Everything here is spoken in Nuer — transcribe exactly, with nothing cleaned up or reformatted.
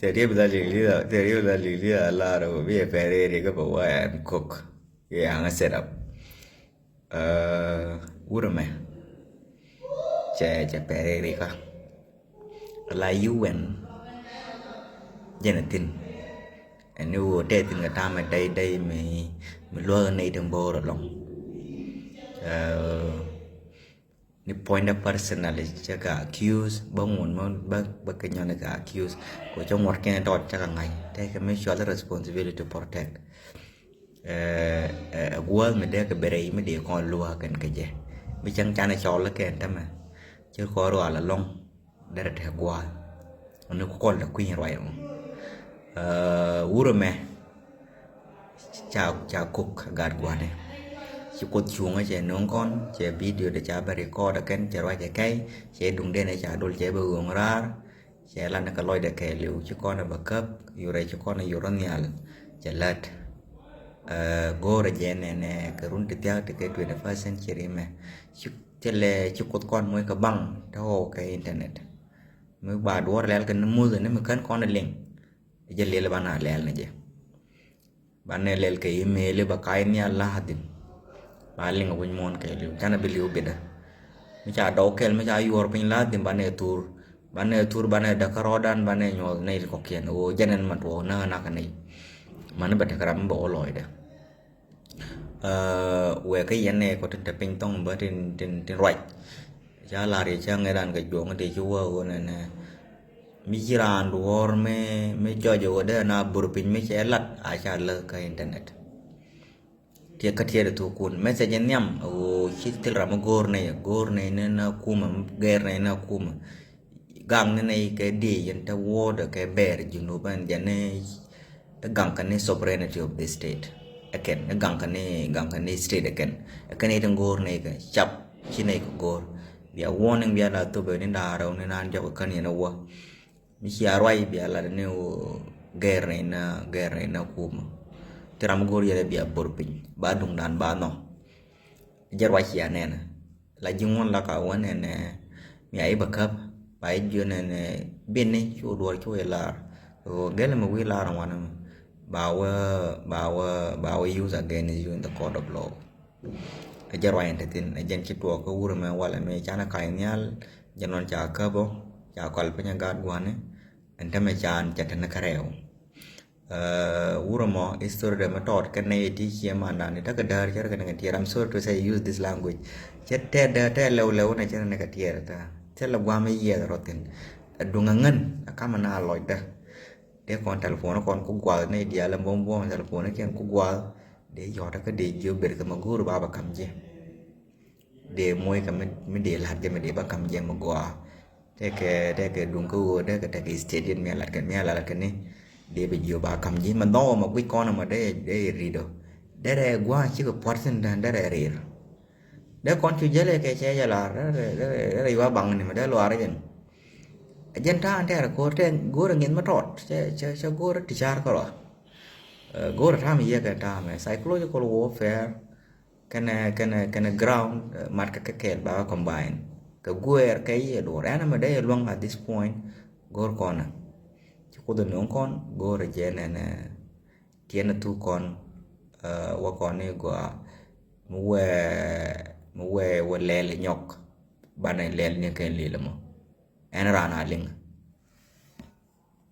Te riep la lik lieth, te riep la lik lieth a lar ɔ bi ɛ pɛr ri kä bɛ wa ɛn kok. Yɛ aŋa set up. Wurɛ mɛ cɛ cɛ pɛr ri kä la yu wɛn jɛn a thin. Ɛn ni wä tɛ thin kɛ tamɛ dɛy dɛy mi mi luäk nɛy tin bo̱o̱r alɔŋ. Ni point of personal cɛ ka accuse bä ŋun mɔ bä bä kɛ nyɔn ka accuse ko cɛ ŋuɔt kɛn tɔt cɛ ka ŋa̱c tɛ kɛ mi cɔl responsibility to protect. Ɛ guäth mi dee kɛ bɛ rɛy mi dee kɔn luäk kɛn kɛ jɛ mi cäŋ canɛ cɔl kɛn tämɛ cɛ kɔn rual alɔŋ. Derɛ tɛ gua̱a̱th ɔni kɔl dɛ kui̱ny ruac mɔ. Wurɛ mɛ ca ca kok gat gua̱a̱ni. Ci kuoth cuŋä cɛ no̱o̱ŋ kɔn cɛ video dɛ ca bɛ record kɛn cɛ ruac kɛ kɛy cɛ duŋ denɛ ca dol cɛ bɛ ɣööŋ raar. Cɛ lan kɛ lɔcdɛ kɛɛl liw ci kɔn bɛ käp yurɛ ci kɔn yurä nhial. Cɛ lät go̱o̱rɛ jɛ nɛnɛ kɛ run ti thiak ti kɛ twenty first century mɛ. Thilɛ ci kuoth kɔn moc kɛ baŋ te ɣɔw kɛ internet. Mi ba duɔr lɛl kɛ ni muth ni mi kän kɔn liŋ. Jɛ lɛl ba na lɛl ni jɛ. Ba nɛ lɛl kɛ email ba kac ni a la̱a̱dhin. Ba liŋ a wi̱ny muɔ̱ɔ̱n kɛ liw canɛ bi liw bidä. Mi ca dɔw kɛl mi ca yuɔr piny la̱a̱dhin ba nɛ thur. Ba nɛ thur ba nɛ däkä rɔɔdan ba nɛ nyuɔth nɛy kɔkiɛn ɣöö jɛn ɛn ma tuɔɔk näk näk kɛ nɛy. Mani bɛ tekɛ ram mi bɛ wä lɔcdɛ. Wek kä yɛn nɛ kɔ tin te piny thɔŋ bä tin tin tin ruac. Ca lar yɛ cä ŋɛ dan kɛ juɔŋ ti ci wä wä nɛ nɛ. Mi ci raan duɔr mi mi jɔc wä dee na bur piny mi cɛ lat a ca lä kä internet. Tiɛ kä tiɛ de thukun message nhiam wä ci thil ram mi go̱o̱r nɛ go̱o̱r nɛ nɛ na kuma gɛr nɛ na kuma. Gaŋ ni nɛy kɛ diey yɛn te wuɔ̱ɔ̱dɛ kɛ bɛɛr junub ɛn jɛ ni. Ɛ gaŋ kɛ ni sovereignty of the state. Ɛ kɛn ɛ gaŋ kɛ ni gaŋ kɛ ni state ɛ kɛn ɛ kɛn itin go̱o̱r nɛy kɛ cap ci nɛy kɛ go̱o̱r. Bia warning bia la thop ɛ ni da̱a̱r ɛ ni naan jɔk ɛ kän yɛn ɛ wä. Mi cia ruac bia la ni wä gɛɛr nɛy na gɛɛr nɛy na kumä. Ti ram go̱o̱r yɛn ɛ bia bor piny ba duŋdan ba nhɔ. Jɛ ruac cia nɛnɛ. La ji̱ ŋuɔ̱n la ka wä nɛnɛ. Mia i̱ bä käp ba i̱ jiö nɛnɛ. Bini cu duɔr cu i̱ lar. Gɛl mi wi̱i̱ lar ŋuan mi ba wä ba wä ba wä use against you in the court of law. A jɛ ruac in te thin a jɛn ci tuɔɔk kä wur mɛ walɛ mi canɛ kac nhial. Jɛ nɔn ca käp ɔ ca kɔl piny a gaat gua̱ni. Ɛn te mɛ can ca te ni kärɛw. Wurɛ mɔ history dɛ mi tɔɔt kɛn nɛ yɛ ti ciɛ man dan ni tekɛ däär cɛ rɛ kɛ ni kɛ tiɛɛr. I'm sorry to say use this language. Cɛ tɛ däär tɛ lɛw lɛw nɛ cɛ rɛ ni kɛ tiɛɛr ta cɛ lɛ guam mi yiɛth rɔ thin. Ɛ duŋ ɛ ŋän ɛ kam na lɔcdä. Dee kɔn telephone kɔn ku guath ni diaal ɛ buɔm buɔm telephone kiɛn ku guath. Dee yɔt kä dee jiö ber kɛ ma go̱o̱r ba bɛ kam jiɛ. Dee moc kɛ mi dee la̱t jɛ mi dee ba kam jɛ mi gɔaa. Tekɛ tekɛ duŋ kä ɣöö tekɛ tekɛ stadium mi a lat kɛ mi a lat kɛ ni. Dee bi jiö ba kam ji̱ mi dhɔw ma guic kɔn ma dee dee rit ɔ. Derɛ gua̱a̱ cikɛ puɔ̱t thin dee derɛ rir. Dee kɔn cu jälɛ kɛ cɛ jɛ lar derɛ derɛ yua baŋ ni ma dee luaar jɛn. Jɛn ta̱a̱ tɛɛr ko̱r tɛ go̱o̱rɛ ŋi̱th mi tɔt cɛ cɛ cɛ go̱o̱rɛ ti ca̱r kärɔa. Go̱o̱rɛ ta̱a̱ mi yiëë kɛ ta̱a̱ mɛ psychological warfare. Kɛnɛ kɛnɛ kɛnɛ ground mat kɛ kɛ kɛɛl ba kɛ combine kɛ guɛɛr kɛ yiëë duɔr ɛn ɛmɛ dee yɛ luäŋ at this point. Go̱o̱r kɔnɛ ci kuoth ɛ no̱o̱ŋ kɔn go̱o̱r ɛ jɛ nɛnɛ. Tiɛn ɛ thuk kɔn wä kɔn ni gɔaa mi wɛɛ mi wɛɛ wä lɛl ɛ nyɔk. Banɛ lɛl ni kɛn lil ɛmɔ. Ɛn raan a liŋ